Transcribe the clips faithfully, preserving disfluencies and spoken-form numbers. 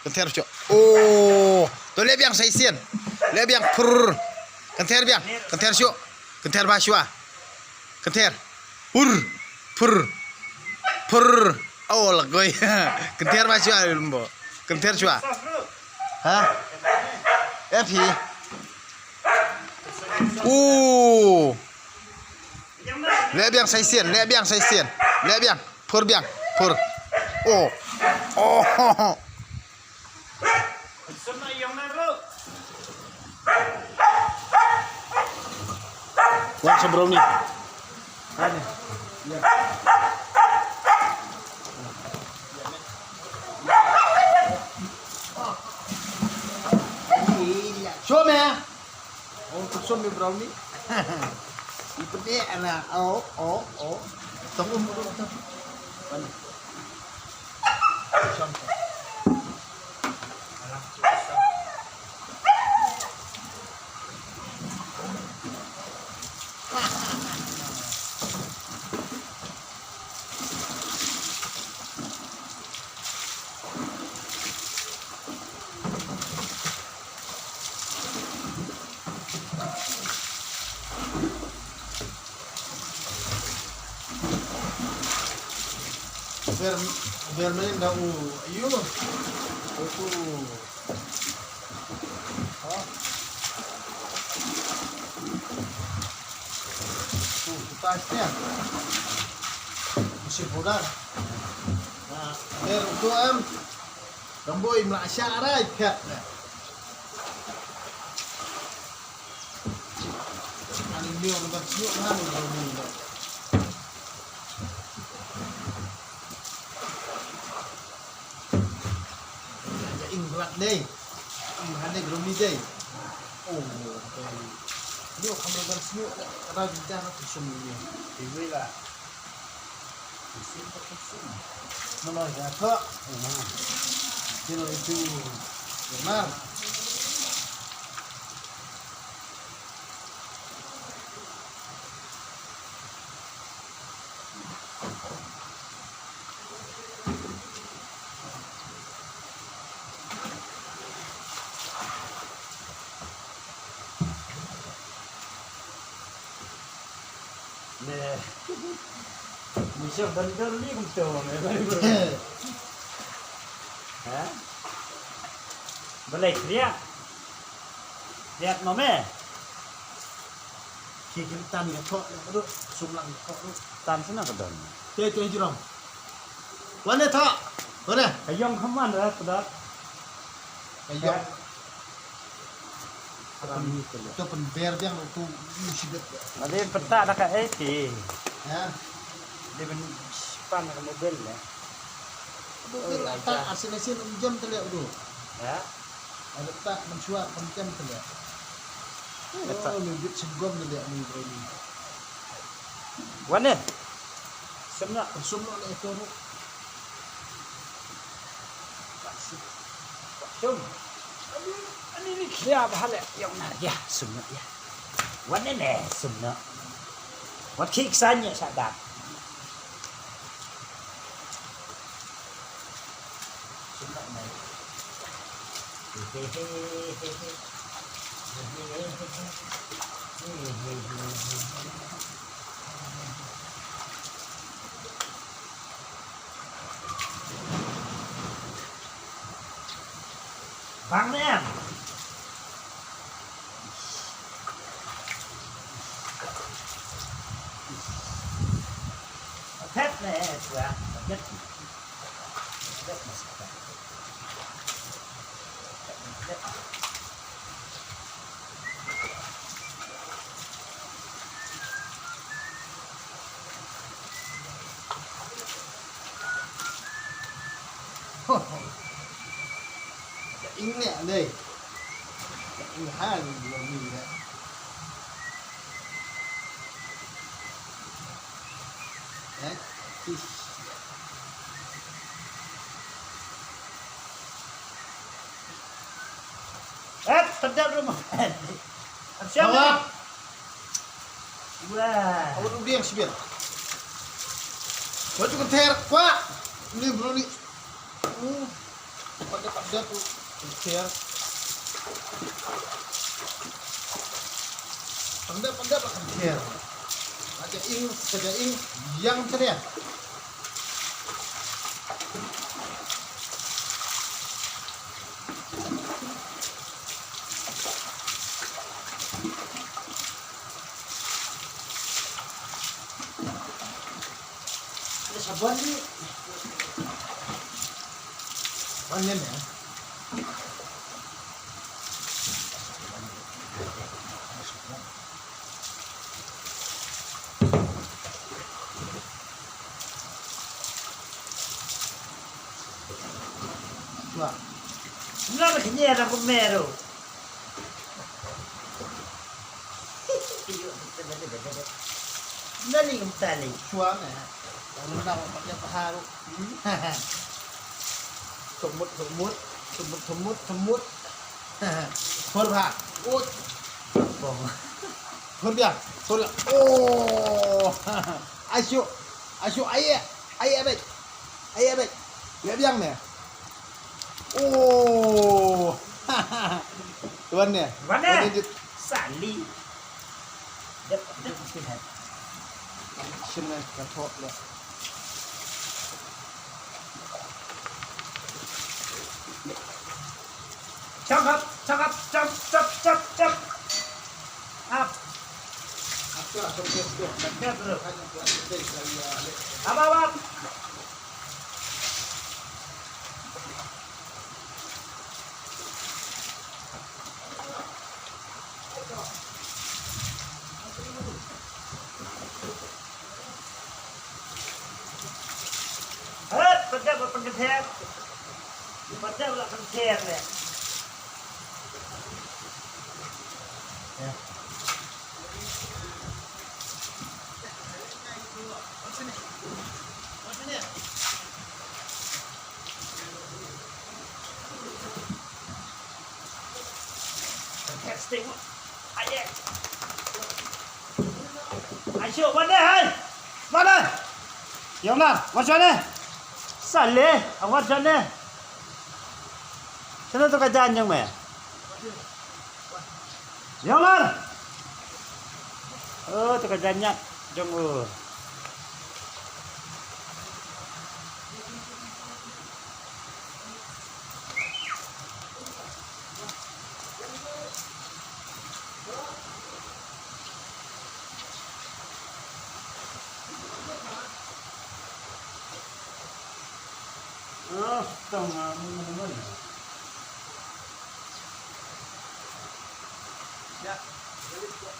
Kynther shuh. Oh. To leh biang sa shisien. Leh biang. Pur. Kynther biang. Kynther shuh. Kynther ba shuwa. Kynther. Pur. Pur. Pur. Oh, lagoi. Kynther ba shuwa, Lembo. Kynther shuwa. Ha? Eh, phi. Uh. Leh biang sa shisien, leh biang sa shisien. Leh biang. Pur biang. Pur. Oh. Oh. Wan sa brownie. Show me. Oh, tu show me brownie. Ipede ana. Oh, oh, oh. Tong um, tong. Ber, ber men da u, ayu. Aku. Ha? Tu, tu tas ni. Mesti bodan. Na, ber tu em. Rambut im lah syak rai pet. Ani nyo ngan snyuk ngan nyo nyo. Ja ing brat dei. Ing brat dei gromi dei. Oh, okay. Nyo kham ngan snyuk kada jinjang aku sum nyo. Ibu lah. Mano ya kok? Mano itu? Benar. Ne. Misa bandar ni kumto ne. Ha? Balai kriak. Kriak no me. Ki kim tan ka thok, aduh, sum lang ka thok, aduh. Tan sina ka don. Te tu jrong. Wane thok. Wane. Ka yong khaman da, da. Ka yong. Ka yong. To pynber biang tu, ni sibet. Ade peta da ka eti. Ya. Dia ben pan ka mobil ya. Mobil ta asin asin jam tele udu. Ya. Ada tak mencuat pencam tele. Oh, ni bit segom tele ni bro ni. Wane. Semna. Semna le itu. Sum. Ani, ani ni khia ba hale yong na ya sum na ya. Wan ne ne sum na. Wat khik san ya sa da. Sum na ne. Bang ne em. Phet ne em, phet. Phet ne em. Ing ne dei. Ing ha ni lo ni ne. Eh? Tis. Eh, sedap rumah. Siap. Bawa. Wah. Awak duduk yang sibir. Kau tu kenter, kuat. Ni bro ni. Hmm. Pat dep, pat dep, share. Pat dep, pat dep, share. Ka ja ing, ka ja ing, ïeng share. Ada sabon ni. Sabon ni, ya. Shuwa. Nga ba kñia na kumne ruh. Nani ngam tali. Shuwa me. Ang na ba pakai paharu. Hmm. Thumut, thumut, thumut, thumut, thumut. Hol ha. Ot. Bong. Hol biang, hol. Oh. Aisyu, aisyu, aye, aye abet, aye abet. Ya biang ne. Oh. Tuan ne. Tuan ne. Tuan ne. Sali. Dep, dep, dep. Sini ka thok le. Jump up, jump up, jump, jump, jump, jump. Up. Up, up, up, up, up. Up, up, up. Up, up, up. Hei, pynjah, pynjah, pynjah. Pynjah, pynjah, pynjah. Ya. Testing. Aye. Aisyu, wan ne, hai. Wan ne. Ïong nar, wan shane. Sale, wan shane. Shane to ka jan jong me. Ïong nar. Oh, to ka jan ñiat jong u. Ah, tang, ah, mun, mun, mun. Sini, sini.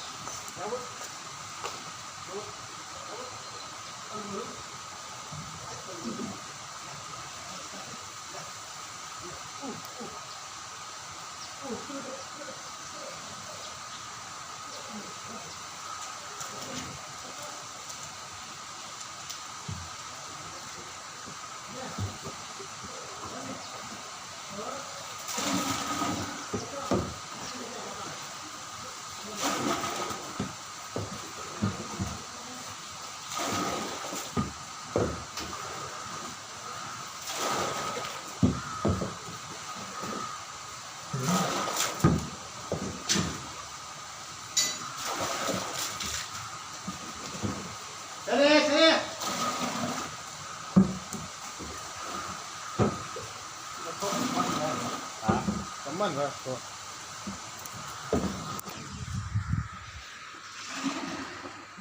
Ha? Kaman lah tu.